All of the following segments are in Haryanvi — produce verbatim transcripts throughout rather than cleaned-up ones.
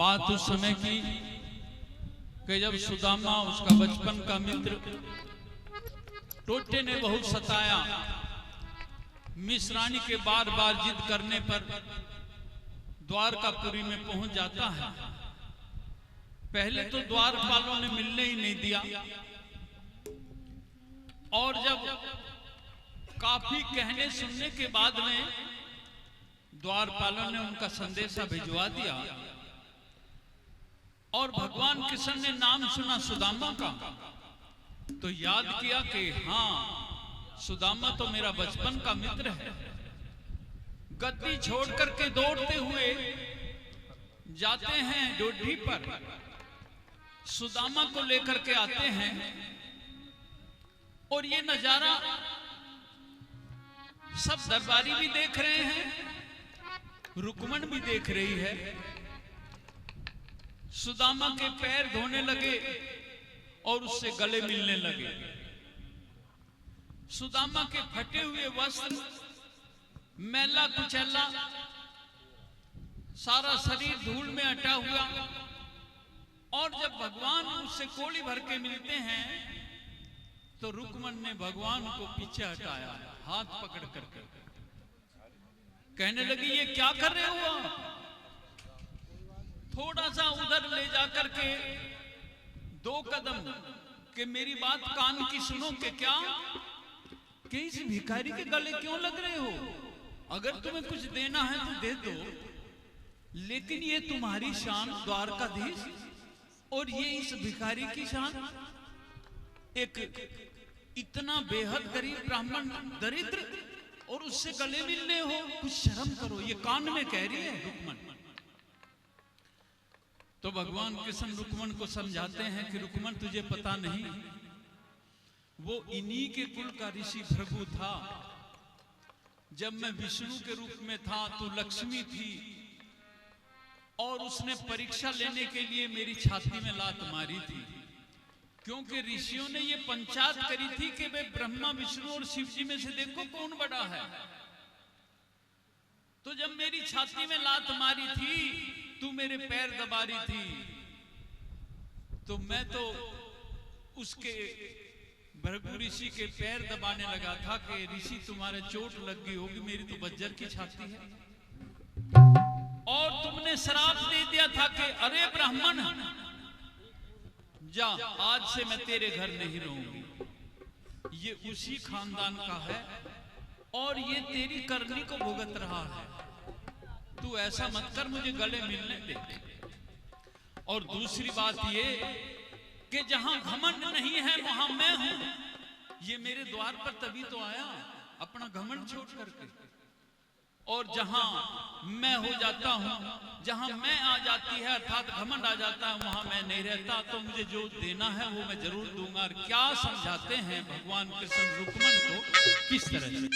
बात उस समय की कि जब सुदामा, उसका बचपन का मित्र, टोटे ने बहुत सताया, मिश्रानी के बार बार जिद करने पर द्वारकापुरी में पहुंच जाता है। पहले तो द्वारपालों ने मिलने ही नहीं दिया, और जब काफी कहने सुनने के बाद में द्वारपालों ने उनका संदेशा भिजवा दिया और भगवान कृष्ण ने नाम सुना सुदामा का, तो याद किया कि हाँ, सुदामा तो मेरा बचपन का मित्र है। गद्दी छोड़ करके दौड़ते हुए जाते हैं डोडी पर, सुदामा को लेकर के आते हैं। और ये नजारा सब दरबारी भी देख रहे हैं, रुक्मण भी देख रही है। सुदामा के पैर धोने लगे और उससे गले मिलने लगे। सुदामा के फटे हुए वस्त्र, मैला कुचैला, सारा शरीर धूल में अटा हुआ। और जब भगवान उससे कोली भर के मिलते हैं, तो रुक्मण ने भगवान को पीछे हटाया, हाथ पकड़ करके कहने लगी, "ये क्या कर रहे हो आप? थोड़ा सा उधर ले जा करके दो कदम के मेरी बात कान की सुनो।" के क्या, कि इस भिखारी के गले क्यों लग रहे हो? अगर तुम्हें कुछ देना है तो दे दो, लेकिन ये तुम्हारी शान द्वारकाधीश, और ये इस भिखारी की शान, एक इतना बेहद गरीब ब्राह्मण दरिद्र, और उससे गले मिलने हो, कुछ शर्म करो। ये कान में कह रही है रुक्मण। तो भगवान कृष्ण रुक्मण को समझाते हैं कि रुक्मण, तुझे पता नहीं, वो इन्हीं के कुल का ऋषि भृगु था। जब मैं विष्णु के रूप में था, तू लक्ष्मी थी, और उसने परीक्षा लेने के लिए मेरी छाती में लात मारी थी, क्योंकि ऋषियों ने ये पंचायत करी थी कि वे ब्रह्मा, विष्णु और शिव जी में से देखो कौन बड़ा है। तो जब मेरी छाती में लात मारी थी, तू मेरे पैर दबा रही थी, तो मैं तो उसके, भृगु ऋषि के पैर दबाने लगा था कि ऋषि, तुम्हारे चोट लग गई होगी, मेरी तो बज्जर की छाती है। और तुमने श्राप दे दिया था कि अरे ब्राह्मण, जा, आज से मैं तेरे घर नहीं रहूंगी। ये उसी खानदान का है और ये तेरी करनी को भुगत रहा है। तू ऐसा मत कर, मुझे गले मिलने दे। और दूसरी बात ये कि जहां घमंड नहीं है, वहां मैं हूं। ये मेरे द्वार पर तभी तो आया, अपना घमंड छोड़ करके। और जहां मैं हो जाता हूं, जहां मैं आ जाती है, अर्थात घमंड आ जाता है, वहां मैं नहीं रहता। तो मुझे जो देना है वो मैं जरूर दूंगा। और क्या समझाते हैं भगवान कृष्ण रुक्मण को, किस तरह से?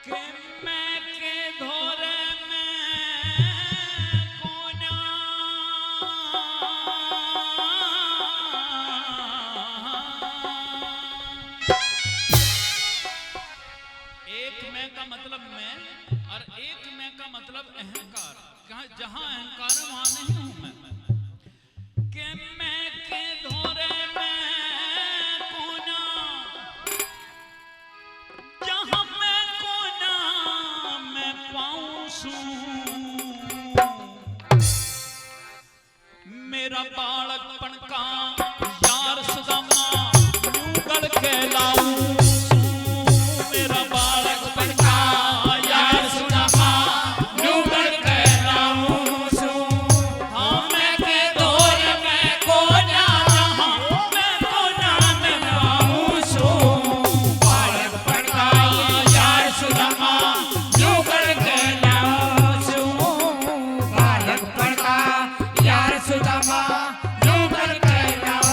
के मैं के धोरे में कोन्या। एक मैं का मतलब मैं और एक मैं का मतलब अहंकार। कहाँ, जहाँ अहंकार है, वहाँ नहीं हूँ मैं। के मैं के धोरे में कोन्या, जहाँ मैं कोन्या मैं पाऊँ सूं। मेरा बालकपन का यार सुदामा न्यू गल के लाऊं सूं। मेरा बालकपन का यार सुदामा न्यू गल के लाऊं सूं। हाँ, मैं के दौर में कोन्या, जहाँ मैं कोन्या में आऊं सूं। बालकपन का यार सुदामा न्यू गल के लाऊं सूं। बालकपन का यार सुदामा न्यू गल के लाऊं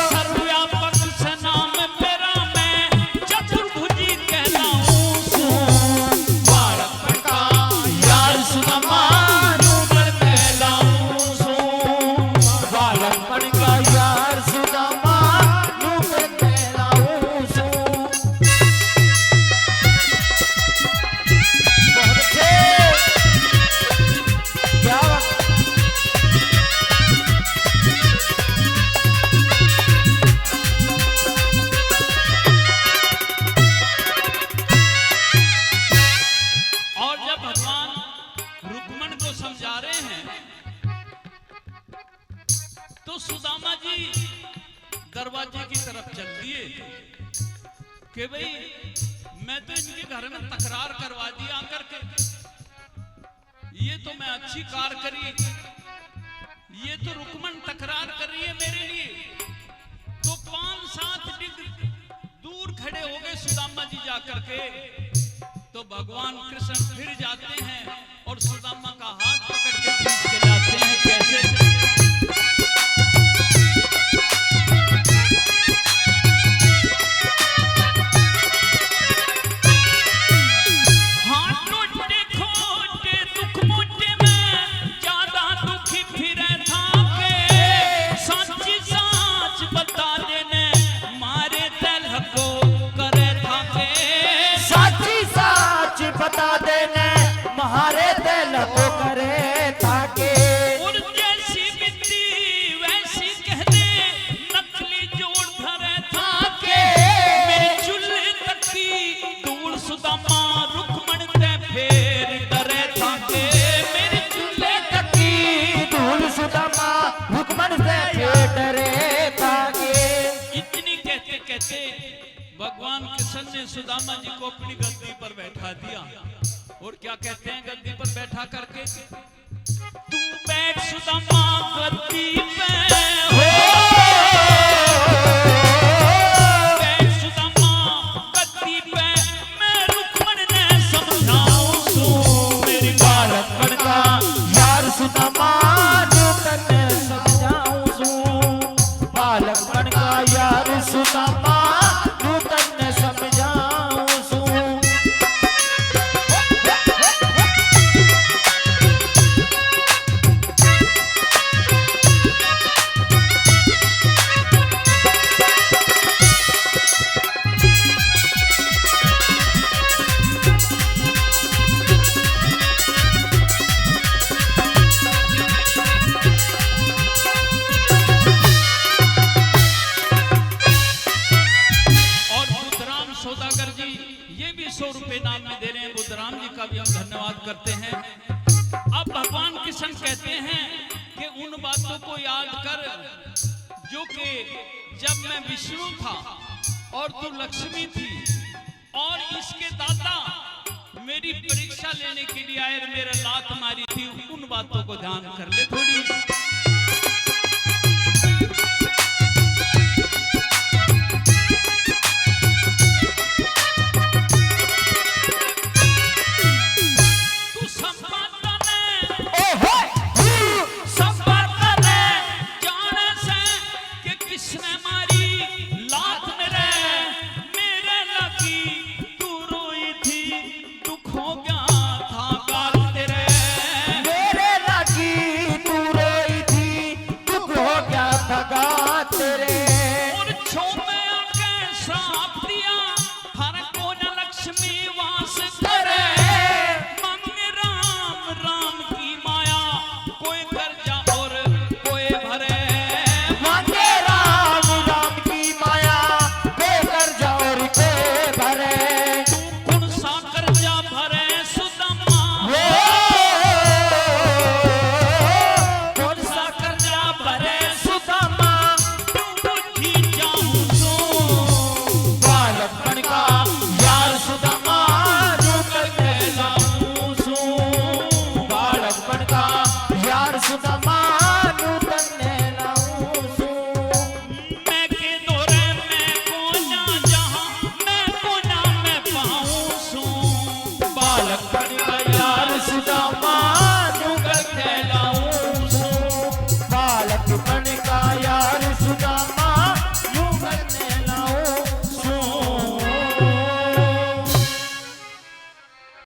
सर्वव्यापक से नाम तेरा, मैं चतुर्भुजी कहलाऊं सूं। बालकपण का यार सुदामा नू मैं कहलाऊं सूं। बालकपण का यार सुदामा नू मैं कहलाऊं सूं। बहुत अच्छे। क्या बात। और जब भगवान रुक्मण को समझा रहे हैं, तो सुदामा जी दरवाजे की तरफ चल दिए कि भाई, मैं तो इनके घर में तकरार करवा दी आकर के, ये तो मैं अच्छी कार करी, ये तो रुक्मण तकरार कर रही है मेरे लिए। तो पांच सात डिग दूर खड़े हो गए सुदामा जी जाकर के। तो भगवान कृष्ण फिर जाते हैं और सुदामा का हाथ पकड़ के खींच के लाते हैं। कैसे? हाँ, टोटे खोटे दुख मोटे में ज्यादा दुखी फिरे थाके। साची साच बता देने, म्हारे तै लको करे थाके। साची साच बता देने, म्हारे तै लको करे थाके। और जैसी मिट्टी वैसी कह दे, नकली जोड़ धरे थाके। मेरी चुल्ले तक की धूल सुदामा रुक्मण तै फेर डरे थाके। मेरी चुल्ले तक की धूल सुदामा रुक्मण तै फेर डरे थाके। इतनी कहते कहते भगवान कृष्ण ने सुदामा जी को अपनी गद्दी पर बैठा दिया। और क्या कहते हैं गद्दी पर बैठा करके? तू बैठ सुदामा गद्दी पे, हो। बैठ सुदामा गद्दी पे, मैं रुक्मण ने समझाऊं सूं। मेरी बालकपण का यार सुदामा नू तन्ने समझाऊं सूं। बालकपण का यार सुदामा नू तन्ने समझाऊं सूं। और बुधराम सौदागर जी, ये भी सौ रुपए नाम में दे रहे हैं। बुधराम जी का भी हम धन्यवाद करते हैं। अब भगवान कृष्ण कहते हैं कि उन बातों को याद कर जो कि जब मैं विष्णु था और तू लक्ष्मी थी और इसके दादा मेरी परीक्षा लेने के लिए आए और मेरे लात मारी थी, उन बातों को ध्यान कर ले थोड़ी।